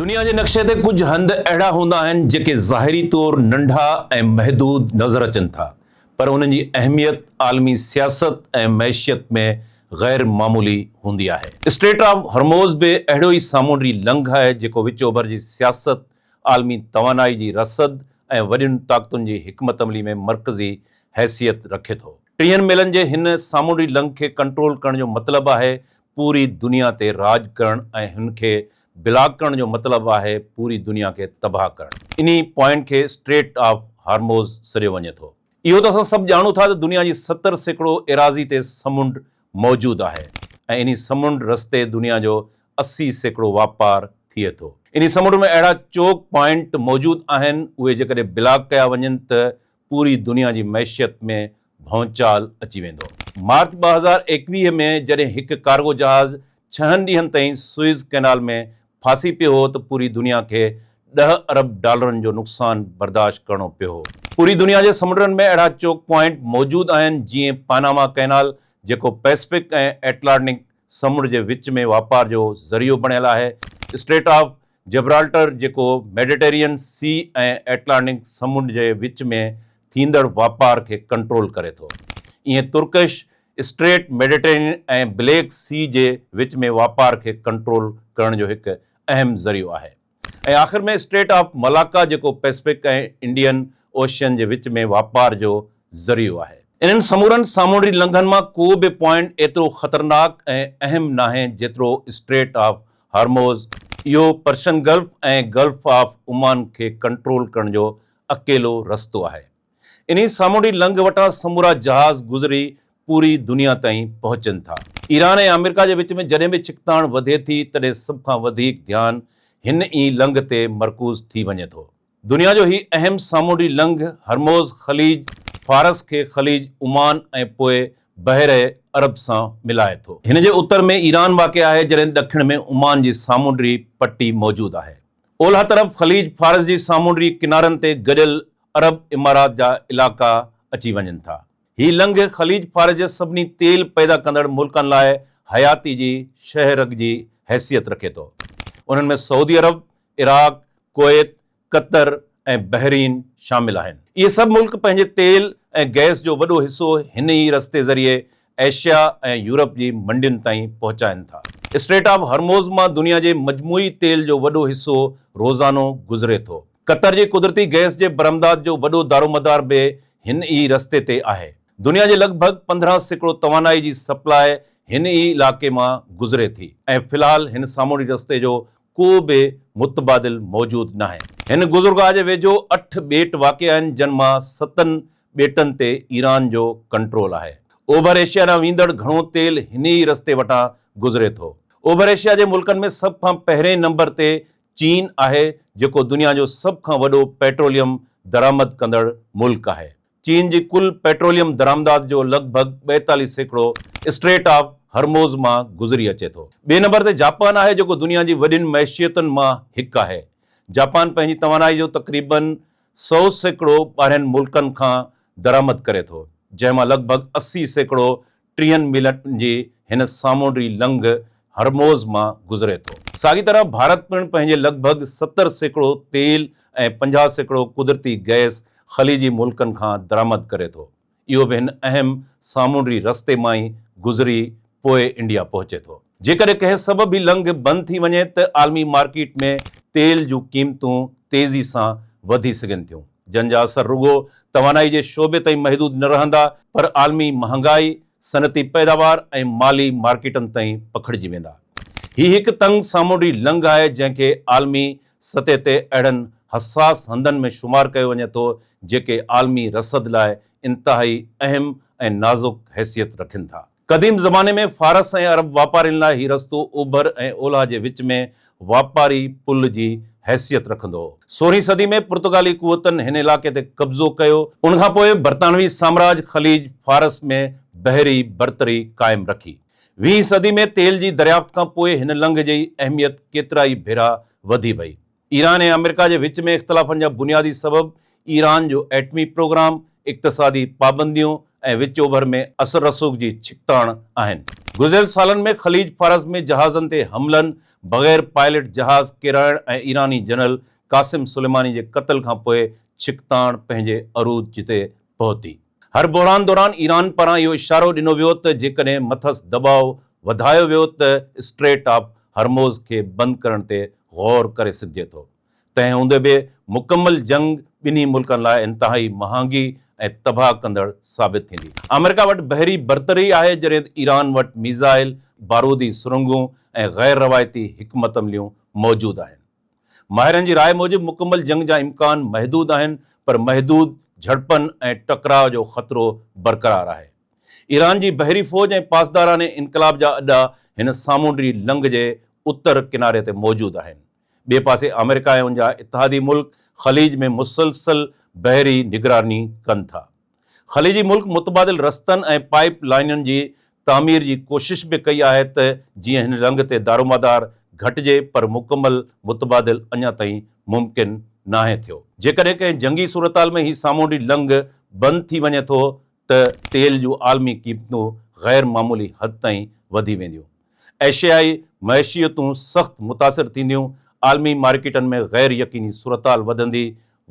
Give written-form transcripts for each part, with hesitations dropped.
دنيا جي نقشي تي ڪجهه هنڌ اهڙا هوندا آهن جيڪي ظاهري طور ننڍا ۽ محدود نظر اچن ٿا پر انهن جي اهميت عالمي سياست ۽ معيشت ۾ غير معمولي هوندي آهي. اسٽريٽ آف هرموز به اهڙو ئي سامونڊي لنگهه آهي جيڪو وچ اوڀر جي سياست، عالمي توانائي جي رسد ۽ وڏين طاقتن جي حڪمت عملي ۾ مرڪزي حيثيت رکي ٿو. ٽيهن ميلن جي هن سامونڊي لنگهه کي ڪنٽرول ڪرڻ جو مطلب آهي پوري دنيا تي راڄ ڪرڻ ۽ هن کي بلاڪ ڪرڻ جو مطلب آهي پوري دنيا کي تباهه ڪرڻ. انهي پوائنٽ کي اسٽريٽ آف هارموز سڏيو وڃي ٿو. اهو ته اسان سڀ ڄاڻون ٿا ته دنيا جي 70% ايراضي تي سمنڊ موجود آهي ۽ انهي سمنڊ رستي دنيا جو 80% واپار ٿئي ٿو. انهي سمنڊ ۾ اهڙا چوڪ پوائنٽ موجود آهن اهي جيڪڏهن بلاڪ ڪيا وڃن ته پوري دنيا جي معيشت ۾ ڀونچال اچي ويندو. مارچ 2021 ۾ جڏهن هڪ ڪارگو جهاز ڇهن ڏينهن تائين سوئز ڪئنال ۾ ڦاسي پيو هو ته پوري دنيا کي ڏهه ارب ڊالرن جو نقصان برداشت ڪرڻو پيو هو. پوري دنيا جي سمنڊن ۾ اهڙا چوڪ پوائنٽ موجود آهن جيئن پاناما ڪئنال جيڪو پئسفڪ ۽ ائٽلانٽڪ سمنڊ جي وچ ۾ واپار جو ذريعو بڻيل آهي، اسٽريٽ آف جبرالٽر جيڪو ميڊيٽيرين سي ۽ ائٽلانٽڪ سمنڊ جي وچ ۾ ٿيندڙ واپار کي ڪنٽرول ڪري ٿو. ائين ترڪش اسٽريٽ ميڊيٽيرين ۽ بليڪ سي جي وچ ۾ واپار کي ڪنٽرول ڪرڻ جو هڪ اهم ذريعو آهي. ۽ آخر ۾ اسٽريٽ آف ملاڪا جيڪو پئسفڪ ۽ انڊين اوشين جي وچ ۾ واپار جو ذريعو آهي. انهن سمورن سامونڊي لنگهن مان ڪو به پوائنٽ ايترو خطرناڪ ۽ اهم ناهي جيترو اسٽريٽ آف هرموز، اهو Persian Gulf ۽ Gulf of Oman کي ڪنٽرول ڪرڻ جو اڪيلو رستو آهي. انهي سامونڊي لنگهه وٽان سمورا جهاز گذري پوري دنيا تائين پهچن ٿا. ايران ۽ آمريڪا جي وچ ۾ جڏهن به ڇڪتاڻ وڌي ٿي تڏهن سڀ کان وڌيڪ ڌيان هن ئي لنگهه تي مرڪوز ٿي وڃي ٿو. دنيا جو هي اهم سامونڊي لنگهه هرموز خليج فارس کي خليج عمان ۽ پوء بحيره عرب سان ملائي ٿو. هن جي اتر ۾ ايران واقع آهي جڏهن ڏکڻ ۾ عمان جي سامونڊي پٽي موجود آهي. اولهه طرف خليج فارس جي سامونڊي ڪنارن تي گڏيل عرب امارات جا علائقا اچي وڃن ٿا. هي لنگهه خليج فارس جي سڀني تيل پيدا ڪندڙ ملڪن لاء حياتي جي شهه رڳ جي حيثيت رکي ٿو. انهن ۾ سعودي عرب، عراق، ڪويت، قطر ۽ بحرين شامل آهن. اهي سڀ ملڪ پنهنجي تيل ۽ گئس جو وڏو حصو هن ئي رستي ذريعي ايشيا ۽ يورپ جي منڊين تائين پهچائن ٿا. اسٽريٽ آف هرموز مان دنيا جي مجموعي تيل جو وڏو حصو روزانو گذري ٿو. قطر جي قدرتي گئس جي برآمدات جو وڏو دارومدار به هن ئي رستي تي آهي. دنيا جي لڳ ڀڳ 15% توانائي جي سپلاء هن ئي علائقي مان گذري ٿي ۽ في الحال هن سامونڊي رستي جو ڪو به متبادل موجود ناهي. هن گذرگاهه جي ويجهو اٺ ٻيٽ واقع آهن جن مان ستن ٻيٽن تي ايران جو ڪنٽرول آهي. اوڀر ايشيا ڏانهن ويندڙ گهڻو تيل هن ئي رستي وٽان گذري ٿو. اوڀر ايشيا جي ملڪن ۾ سڀ کان پهرئين نمبر تي چين آهي جيڪو دنيا جو سڀ کان وڏو پيٽروليم درآمد ڪندڙ ملڪ آهي. چين جي ڪل پيٽروليم درآمدات جو لڳ ڀڳ 42% اسٽريٽ آف هرموز مان گذري اچي ٿو. ٻئي نمبر تي جاپان آهي جيڪو دنيا جي وڏين معيشيتن مان هڪ آهي. جاپان پنهنجي توانائي جو تقريبن 100% ٻاهرين ملڪن کان درآمد ڪري ٿو جنهن مان لڳ ڀڳ 80% ٽيهن ميلن جي هن سامونڊي لنگهه هرموز مان گذري ٿو. ساڳي طرح ڀارت پڻ پنهنجي لڳ ڀڳ 70% تيل ۽ 50% قدرتي گئس خليجي ملڪن کان درآمد ڪري ٿو. اهو به هن اهم سامونڊي رستي مان ئي گذري پوء انڊيا پهچي ٿو. جيڪڏهن ڪنهن سبب هي لنگهه بند ٿي وڃي ته عالمي مارڪيٽ ۾ تيل جون قيمتون تيزي سان وڌي سگهن ٿيون. جن جا اثر رڳو توانائي جي شعبي تائين محدود نه رهندا پر عالمي مهانگائي، صنعتي پيداوار ۽ مالي مارڪيٽن تائين پکڙجي ويندا. هي هڪ تنگ سامونڊي لنگهه آهي جنهن کي عالمي سطح تي اهڙن حساس هنڌن ۾ شمار ڪيو وڃي ٿو جيڪي عالمي رسد لاء انتهائي اهم ۽ نازڪ حيثيت رکن ٿا. قديم زماني ۾ فارس ۽ عرب واپارين لاء هي رستو اوڀر ۽ اولهه جي وچ ۾ واپاري پل جي حيثيت رکندو هو. سورهين صدي ۾ پرتگالي قوتن هن علائقي تي قبضو ڪيو. ان کان پوء برطانوي سامراج خليج فارس ۾ بحري برتري قائم رکي. ويهين صدي ۾ تيل جي دريافت کان پوء هن لنگهه جي اهميت ڪيترائي ڀيرا وڌي وئي. ايران ۽ آمريڪا جي وچ ۾ اختلافن جا بنيادي سبب ايران جو ايٽمي پروگرام، اقتصادي پابنديون ۽ وچ اوڀر ۾ اثر رسوخ جي ڇڪتاڻ آهن. گذريل سالن ۾ خليج فارس ۾ جهازن تي حملن، بغير پائلٽ جهاز ڪيرائڻ ۽ ايراني جنرل قاسم سليماني جي قتل کانپوء ڇڪتاڻ پنهنجي عروج تي پهتي. هر بحران دوران ايران پاران اهو اشارو ڏنو ويو ته جيڪڏهن مٿس دٻاء وڌايو ويو ته اسٽريٽ آف هرموز کي بند ڪرڻ تي غور ڪري سگهجي ٿو. تنهن هوندي به مڪمل جنگ ٻنهي ملڪن لاء انتهائي مهانگي ۽ تباهه ڪندڙ ثابت ٿيندي. آمريڪا وٽ بحري برتري آهي جڏهن ته ايران وٽ ميزائل، بارودي سرنگون ۽ غير روايتي حڪمت عمليون موجود آهن. ماهرن جي راء موجب مڪمل جنگ جا امڪان محدود آهن پر محدود جهڙپن ۽ ٽڪراء جو خطرو برقرار آهي. ايران جي بحري فوج ۽ پاسداران انقلاب جا اڏا هن سامونڊي لنگهه جي اتر ڪناري تي موجود آهن. ٻئي پاسي آمريڪا ۽ ان جا اتحادي ملڪ خليج ۾ مسلسل بحري نگراني ڪن ٿا. خليجي ملڪ متبادل رستن ۽ پائيپ لائينن جي تعمير جي ڪوشش به ڪئي آهي ته جيئن هن لنگهه تي دارومدار گهٽجي پر مڪمل متبادل اڃا تائين ممڪن ناهي ٿيو. جيڪڏهن ڪنهن جنگي صورتحال ۾ هي سامونڊي لنگهه بند ٿي وڃي ٿو ته تيل جون عالمي قيمتون غير معمولي حد تائين وڌي وينديون. ايشيائي معيشيتون سخت متاثر ٿينديون، عالمي مارڪيٽن ۾ غير يقيني صورتحال وڌندي،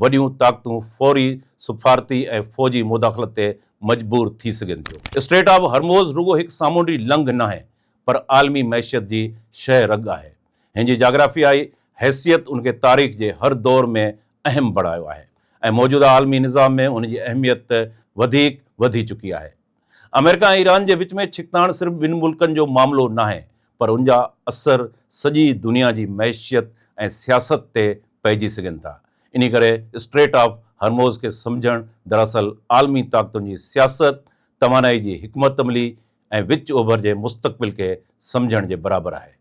وڏيون طاقتون فوري سفارتي ۽ فوجي مداخلت تي مجبور ٿي سگهن ٿيون. اسٽريٽ آف هرموز رڳو هڪ سامونڊي لنگهه ناهي، پر عالمي معيشت جي شهه رڳ آهي. هن جي جاگرافيائي حيثيت ان کي تاريخ جي هر دور ۾ اهم بڻايو آهي ۽ موجوده عالمي نظام ۾ ان جي اهميت وڌيڪ وڌي چڪي آهي. آمريڪا ۽ ايران جي وچ ۾ ڇڪتاڻ صرف ٻن ملڪن جو معاملو ناهي پر ان جا اثر سڄي دنيا جي معيشت ۽ سياست تي پئجي سگهن ٿا. انهي ڪري اسٽريٽ آف هرموز کي سمجهڻ دراصل عالمي طاقتن جي سياست، توانائي جي حڪمت عملي ۽ وچ اوڀر جي مستقبل کي سمجهڻ جي برابر آهي.